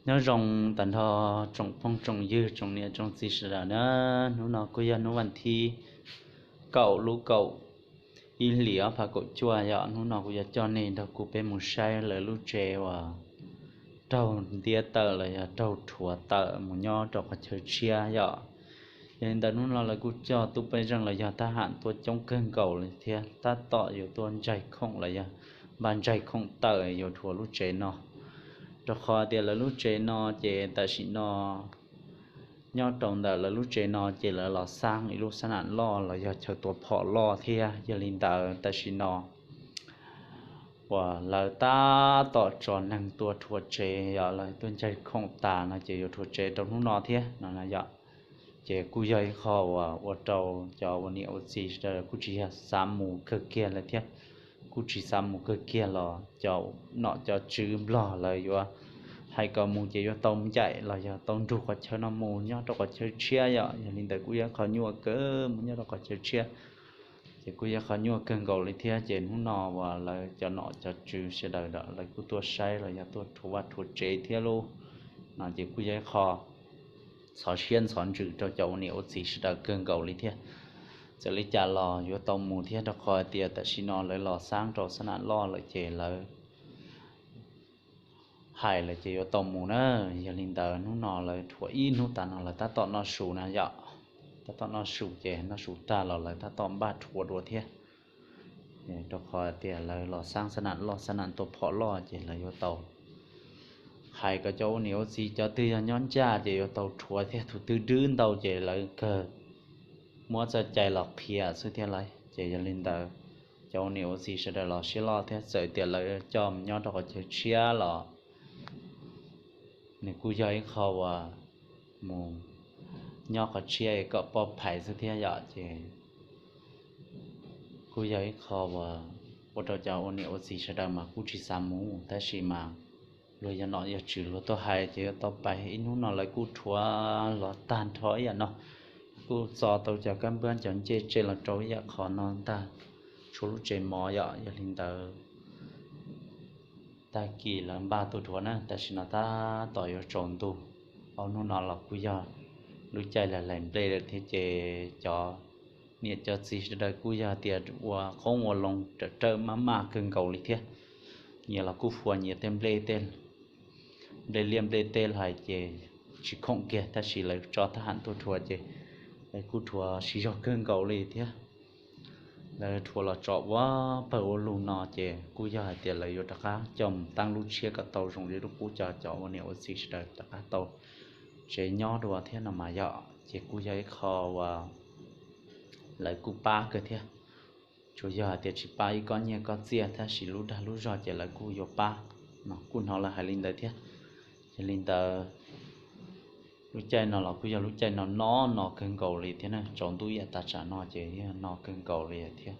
Nyob zoo tag nrho tsoom phooj tsoom ywg tsoom niam tsoom txiv sawv daws na. Hnub no kuj yog hnub vas thib kaum lub kaum ib hlis ob phav kaum cuaj yom. Hnub no kuv yuav coj nej nrog kuv peb mus saib lawv lub tsev uas raug ntiab tawm los yog raug rhuav tawm mus nyob rau qhov chaw tshiab yom. Yog li ntawd hnub no lawv kuj coj tub pej xeem los yog thab ham tuaj coob kawg nkaus li thiab tab tom yuav tuaj ntsaig khoom los yog npaj ntsaig khoom tawm yuav rhuav lub tsev no. Rau qhov tias lawv lub tsev no ces tam sim no nyob rau ntawm lawv lub tsev no ces lawv los xab ib lub xab nam loj los yog chaw tua phom loj thiab. Yog li ntawd tam sim no uas lawv tab tom tso neeg tuaj rhuav tsev yom, lawv tuaj ntsaig khoom tas no ces yuav rhuav tsev rau hnub no thiab no yom. Ces kuj yog ib qho uas ua rau cov ua niam ua txiv sawv daws kuj tsis yog xav mus kawg kiag lawm thiab. Kuj tsis xav mus kawg kiag los cov nom cov tswv nplog lawv yuav hais kom mus ces yuav tau ncaim los yog tau nrug qhov chaw no mus nyob rau qhov chaw tshiab yom. Yog li ntawd kuj yog qhov nyuaj kawg mus nyob rau qhov chaw tshiab. Ces kuj yog qhov nyuaj kawg nkaus li thiab. Ces hnub no uas lawv cov nom cov tswv sawv daws lawv kuj tuaj saib los yog tuaj rhuav vaj rhuav tsev thiab lauj no ces kuj yog ib qho ntxhov siab ntxhov ntsws rau cov ua niam ua txiv sawv daws kawg nkaus li thiab. Txawm li cas los yuav tau mus thiab rau qhov tias tam sim no lawv los xab rau xab nam loj lawm ces lawv hais lawm ces yuav tau mus na. Yog li ntawd hnub no lawv rhuav ib hnub tas no lawv tab tom noj su na yom. Tab tom noj su ces noj su tag los lawv tab tom npaj rhuav dua thiab. Rau qhov tias lawv los xab xab nam loj xab nam tua phom loj ces lawv yuav tau hais kom cov ua niam ua txiv cov twg yog nyob ncaj ces yuav tau rhuav thiab, tus twg dwb ntau ces lawv kawg muab txoj cai los qhia xwb thiab lauj. Ces yog li ntawd cov ua niam ua txiv sawv daws los siab loj thiab, txawm tias lawv coj mus nyob rau qhov chaw tshiab los nws kuj yog ib qho uas mus nyob qhov tshiab kom poj phais xwb thiab yom. Ces kuj yog ib qho uas ua rau cov ua niam ua txiv sawv daws mas kuj tsis xav mus tab sis mas luag yog nom yog tswv luag tuaj hais ces yuav tau pais. Ib hnub no lawv kuj rhuav los tag nrho ib yam no, kuj txo tau cov kab npab cov ncej tseg los rau ib yam qhov no ntag, tshuav lub tsev mov yom. Yog li ntawd tag kis lawv npaj tuaj rhuav na, tam sim no tab tom yuav tsaus ntuj. Ob hnub no los kuj yog lub caij hlais nplej lawm thiab ces cov niam cov txiv sawv daws kuj yog tias ua qoob ua loo rawm rawm maj maj kawg nkaus li thiab. Nyias los kuj fuas nyias tej nplej, tej nplej liaj nplej teb hlais ces tsis khoom kiag tab sis lawv tso thab ham tuaj rhuav ces lawv kuj rhuav siv zog kawg nkaus li thiab. Lawv rhuav los tso ua pawg ua lug no ces kuj yog hais tias lawv yuav rov qab coj mus teeb lub tshiab kom tau zoo li lub qub, cov cov ua niam ua txiv sawv daws rov qab tau tsev nyob dua thiab no mas yom. Ces kuj yog ib qho uas lawv kuj pab kawg thiab, tsuas yog hais tias tsis pab ib kob nyiaj kob txiaj tab sis lub dag lub zog ces lawv kuj yuav pab no, kuj hnov lawv hais li ntawd thiab. Yog li ntawd lub caij no los kuj yog lub caij no no no kawg nkaus li thiab na, tsaus ntuj ib yam tas tsam no ces yog no kawg nkaus li thiab.